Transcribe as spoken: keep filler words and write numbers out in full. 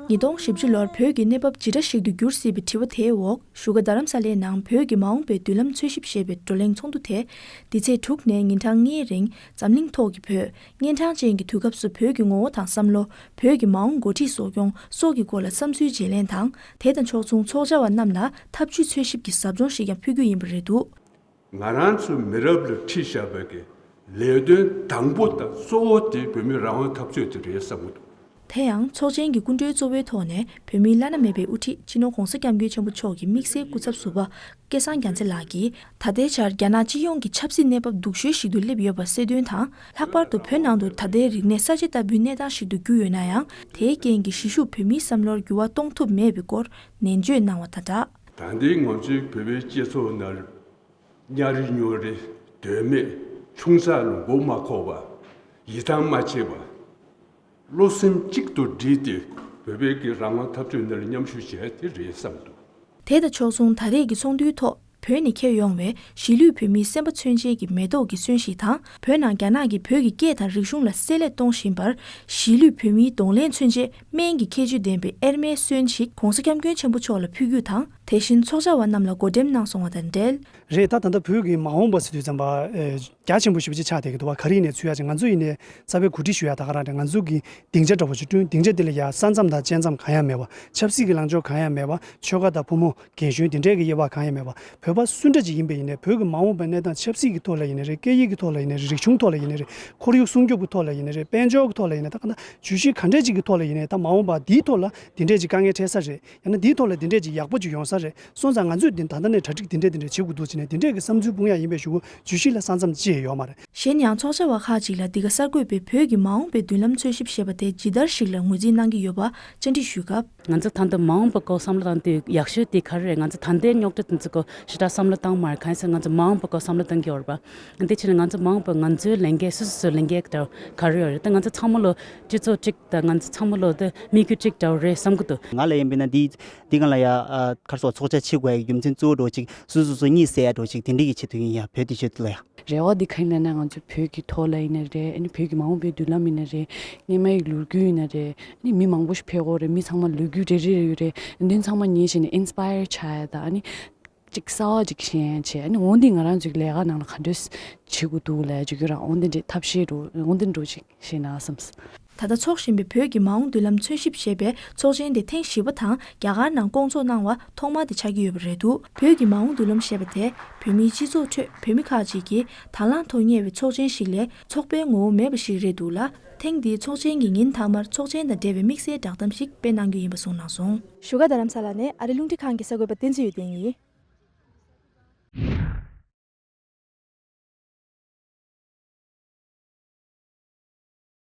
ཉིས་སྟོང་བཞི་བཅུ་ལོར་བོད་ཀྱི་གནས་བབ་ཇི་འདྲ་ཞིག་ཏུ་འགྱུར་སྲིད་པའི་དྲི་བ་དེའི་འོག་བཞུགས་སྒར་རྡ་རམ་ས་ལའི་ནང་བོད་ཀྱི་མ་འོངས་པའི་མདུན་ལམ་འཚོལ་ཞིབ་ཞེས་པའི་བགྲོ་གླེང་ཚོགས་འདུ་དེ། འདི་ཚེས་དྲུག་ནས་ཉིན་གྲངས་ལྔའི་རིང་འཛམ་གླིང་ཐོག་གི་བོད། གཉན་འཕྲང་ཅན་གྱི་དུས་སྐབས་སུ་བོད་ཀྱི་ངོ་བོ་དང་བསམ་བློ། བོད་ཀྱི་མ་འོངས་འགོ་ཁྲིད་སོགས་ཀྱང་སོགས་ཀྱི་སྐོར་ལ་བསམ་ཚུལ་བརྗེ་ལེན་དང་། དེ་དང་ཕྱོགས་མཚུངས་ཚོགས་བཅར་བ་རྣམས་ལ་ཐབས་ཇུས་འཚོལ་ཞིབ་ཀྱི་ཟབ་སྦྱོང་ཞིག་ཀྱང་ཕུལ་རྒྱུ་ཡིན་པ་རེད་འདུག་ང་རང་ཚོའི་མི་རབས་ལ་ཁྲིད་བཞག་པའི་གི་ལས་དོན་དང་པོ་དང་གཙོ་བོ་དེ་བོད་མིའི་རང་དབང་འཐབ་རྩོད་དེ་རེད་བསམ་གྱི་འདུག་དེ་ཡང་ཚོགས་ཆེན་གྱི་སྐུ་མགྲོན་གཙོ་བོའི་ཐོག་ནས་བོད་མིའི་བླ་ན་མེད་པའི་དབུ་ཁྲིད་སྤྱི་ནོར་༧གོང་ས་༧སྐྱབས་མགོན་ཆེན་པོ་མཆོག་གི་དམིགས་བསལ་སྐུ་ཚབ་ཟུར་པ་སྐལ་བཟང་རྒྱལ་མཚན་ལགས་ཀྱིས། ད་ལྟའི་ཆར་རྒྱ་ནག་སྤྱི་ཡོངས་ཀྱི་ཆབ་སྲིད་གནས་བབ་སྡུག་ཤོས་ཤིག་ཏུ་སླེབས་ཡོད་པ་གསལ་སྟོན་དང་། ལྷག་པར་དུ་བོད་ནང་དུ་ད་ལྟའི་རིག་གནས་གསར་བརྗེ་ལྟ་བུའི་གནས་སྟངས་ཤིག་ཏུ་གྱུར་ཡོད་ན་ཡང་། དེའི་རྐྱེན་གྱིས་གཞིས་བཞུགས་བོད་མིའི་བསམ་བློར་འགྱུར་བ་གཏོང་ཐུབ་མེད་པའི་སྐོར་ནན་བརྗོད་གནང་བ་དང་སྦྲགས། ད་ལྟའི་ང་ཚོའི་བོད་པའི་སྤྱི་ཚོགས་ནང་གཉའ་རི་ཉོ་རི་དོན་མེད་ཆུང་ཙག་ལ་མགོ་མ་འཁོར་བ། ཡིད་ཐང་མ་ཆད་པ། བློ་སེམས་གཅིག་ཏུ་བསྒྲིལ་ཏེ་བོད་པའི་གི་རང་དབང་འཐབ་རྩོད་འདི་ལ་མཉམ་ཞུགས་བྱས་དེ་རེད་བསམ་འདུག་དེ་དང་ཕྱོགས་མཚུངས་ད་རེས་ཀྱི་ཚོགས་འདུའི་ཐོག་བོད་ནས་འཁྱེར་ཡོང་བའི་གཞིས་ལུས་བོད་མིའི་སེམས་པ་མཚོན་བྱེད་ཀྱི་མེ་ཏོག་གི་གསོན་ཞིག་དང་། བོད་ནང་རྒྱ་ནག་གིས་བོད་ཀྱི་སྐད་དང་རིག་གཞུང་ལ་བསྲེ་ལྷད་གཏོང་བཞིན་པར། གཞིས་ལུས་བོད་མིའི་གདོང་ལེན་མཚོན་བྱེད་སྨན་གྱི་ཁྱད་ཆོས་ལྡན་པའི་ཨེར་མའི་གསོན་ཞིག་༧གོང་ས་༧སྐྱབས་མགོན་ཆེན་པོ་མཆོག་ལ་ཕུལ་རྒྱུ་དང་། དེ་བཞིན་ཚོགས་བཅར་བ་རྣམས་ལ་བགོ་འགྲེམས་གནང་སོང་བ་དང་འབྲེལ། རེད། ད་ད་ལྟ་བོད་ཀྱི་མ་འོངས་པ་ཟེར་དུས་ཙམ་པ། ཨེ། རྒྱ་ཆེན་པོ་ཞེ་པོ་ཅིག་ཆགས་བསྡད་ཀྱི་འདུག་བ། ག་རེ་ཡིན་ནའི་ཚུད་ཡ་ཅིག་ང་ཚོ་ཡིན་ནའི་རྩ་བའི་གོ་སྒྲིག་ཞུ་ཡ་ད་ག་རང་རེད། ང་ཚོ་གི་སྡིངས་ཆ་འདྲ་བོ་ཅིག་བསྐྲུན། སྡིངས་ཆ་དེ་ལ་ཡ་ས་མཚམས་དང་བཅད་མཚམས་གང་ཡང་མེད་པ། ཆབ་སྲིད་ཀྱི་ལངས་ཕྱོགས་གང་ཡང་མེད་པ། ཆོལ་ཁ་དང་ཕོ་མོ་རྒན་གཞོན་དེ་འདྲས་ཀྱི་དབྱེ་བ་གང་ཡང་མེད་པ། བོད་པ་སུ་འདྲ་ཅིག་ཡིན་པ་ཡིན་ནའི་བོད་ཀྱི་མ་འོངས་པའི་གནས་སྟངས་ཆབ་སྲིད་ཀྱི་ཐོག་ལ་ཡིན་ནའི་རེད། སྐད་ཡིག་གི་ཐོག་ལ་ཡིན་ནའི་རེད། རིག་གཞུང་ཐོག་ལ་ཡིན་ནའི་རེད། ཁོར་ཡུག་སྲུང་སྐྱོབ་ཀྱི་ཐོག་ལ་ཡིན་ནའི་རེད། དཔལ་འབྱོར་གྱི་ཐོག་ལ་ཡིན་ནའི་ད་ག་ན་བརྗོད་གཞི་ག་འདྲས་ཅིག་གི་ཐོག་ལ་ཡིན་ནའི་ད་མ་འོངས་པ་འདིའི་ཐོག་ལ་འདི་འདྲས་ཅིག་དཀའ་ངལ་འཕྲད་ས་རེད། ཡང་ན་འདིའི་ཐོག་ལ་འདི་འདྲས་ཅིག་ཡག་པོ་ཅིག་ཡོང་ས་རེད། སོང་ཙང་ང་ཚོས་འདི་ད་ལྟ་ནས་གྲ་སྒྲིག་འདི་འདྲས་འདི་འདྲས་བྱེད་དགོས་འདུག་ཅེས་ནས་འདི་འདྲས་ཀྱི་བསམ་ཚུལ་སྤུངས་ཡ་ཡིན་པའི་གཞུག་གུ་བརྗོད་གཞི་ལ་ས་མཚམས་ཅི་ཡང་ཡོད་མ་རེད། གཞན་ཡང་ཚོགས་བཅར་བ་ཁག་ཅིག་ལ་འདི་ག་གསར་འགོད་པས་བོད་ཀྱི་མ་འོངས་པའི་མདུན་ལམ་འཚོལ་ཞིབ་ཞེས་པ་དེ་ཇི་ལྟར་ཞིག་ལ་ངོས་འཛིན་གནང་གི་ཡོད་པ་བཅར་འདྲི་ཞུས་སྐབས། ང་ཚོ་ད་ལྟ་མ་འོངས་པ་སྐོར་བསམ་བློ་བཏང་དུས་ཡག་ཤོས་དེ་ག་རེ་རེད། ང་ཚོ་ད་ལྟའི་རྙོག་དྲ་དེ་ཚོ་སྐོར་ཞེ་དྲག་བསམ་བློ་བཏང་མ་རེད། གང་ཡིན་ཟེར་ང་ཚོ་མ་འོངས་པ་སྐོར་བསམ་བློ་བཏང་གི་ཡོད་རེད་པ། འདི་ཕྱིར་ང་ཚོ་མ་འོངས་པ་ང་ཚོའི་ལས་འགན་སོ་སོ་སོའི་ལས་འགན་དེ་ག་རེ་ཡོད་རེད། ད་ང་ཚོ་ཚང་མ་ལོ་སྤྱི་ཚོགས་གཅིག་དང་ང་ཚོ་ཚང་མ་ལོ་དེ་དམིགས་ཡུལ་གཅིག་འདྲ་བོ་རེད་བསམ་གི་འདུག་ང་ལ་ཡིན་པས་ན་འདི་འདི་སྒང་ལ་ཡ་ཨ་ག་རེ་ཟེར་ཚོགས་བཅར་བྱེད་དགོས་ཡ་གི་རྒྱུ་མཚན་གཙོ་བོ་འདྲ་བོ་ཅིག་སོ་སོ་སོ་གཉིད་སད་ཡ་འདྲ་བོ་ཅིག་དེ་འདྲ་གི་ཆེད་དུ་ཡིན་ཡ། བོད་དེ་ཆེད་དུ་ལ་ཡ། རེ་བ་འདི་ག་ཡིན་ལབ་ན་ང་ཚོ་བོད་ཀྱི་ཐོག་ལ་ཡིན་ན་རེད། ཨ་ནི་བོད་ཀྱི་མ་འོངས་པའི་མདུན་ལམ་ཡིན་ན་རེད། སྔོན་མ་ཡི་ལོ་རྒྱུས་ཡིན་ན་རེད། ཨ་ནི་མི་མང་པོ་ཞིག་ཕེབས་ཀྱི་ཡོད་རེད། མི་ཚང་མ་ལོ་རྒྱུས་རེ་རེ་ཡོད་རེད། འདི་ཚང་མ་ཉན་བྱས་ནས་ཨིན་སི་པ་ཡར་ཆགས་ཡ་དང་། ཨ་ནི་ཅིག་གསར་བ་ཅིག་ཤེས་ཡ་བྱས། ཨ་ནི་འོ་འདི་ང་རང་ཚོའི་ལས་ཀ་ནང་ལ་ག་འདྲས་བྱེད་དགོས་འདུག་ལབ་ཡ་ཅིག་ཁྱོད་རང་འོ་འདི་འདྲས་ཐབས་ཤེས་འདྲ་འོ་འདི་འདྲ་ཅིག་ཤེས་ན་བསམས། ད་ལྟ་འཚོགས་བཞིན་པའི་བོད་ཀྱི་མ་འོངས་མདུན་ལམ་འཚོལ་ཞིབ་ཞེས་པའི་ཚོགས་ཆེན་དེ་ཐེངས་བཞི་པ་དང་རྒྱ་གར་ནང་བསྐོང་ཚོགས་གནང་བ་ཐོག་མ་དེ་ཆགས་ཀྱི་ཡོད་པ་རེད་འདུག་བོད་ཀྱི་མ་འོངས་མདུན་ལམ་ཞེས་པ་དེ་བོད་མིའི་སྤྱི་ཚོགས་ཁྲོད་བོད་མི་ཁག་ཅིག་གིས་དང་བླངས་ཐོག་གཉེར་བའི་ཚོགས་ཆེན་ཞིག་ལས་ཚོགས་པའི་ངོ་བོ་མེད་པ་ཞིག་རེད་འདུག་ལ། ཐེངས་འདིའི་ཚོགས་ཆེན་གྱི་ཉིན་མཐའ་མར་ཚོགས་ཆེན་དང་འབྲེལ་བའི་དམིགས་བསལ་བསྒྲགས་གཏམ་ཞིག་སྤེལ་གནང་རྒྱུ་ཡིན་པ་གསུངས་གནང་སོང་། བཞུགས་སྒར་རྡ་རམ་ས་ལ་ནས་ཨ་རི་རླུང་འཕྲིན་ཁང་གི་གསར་འགོད་པ་བསྟན་འཛིན་འོད་ལྡན་ཡིན།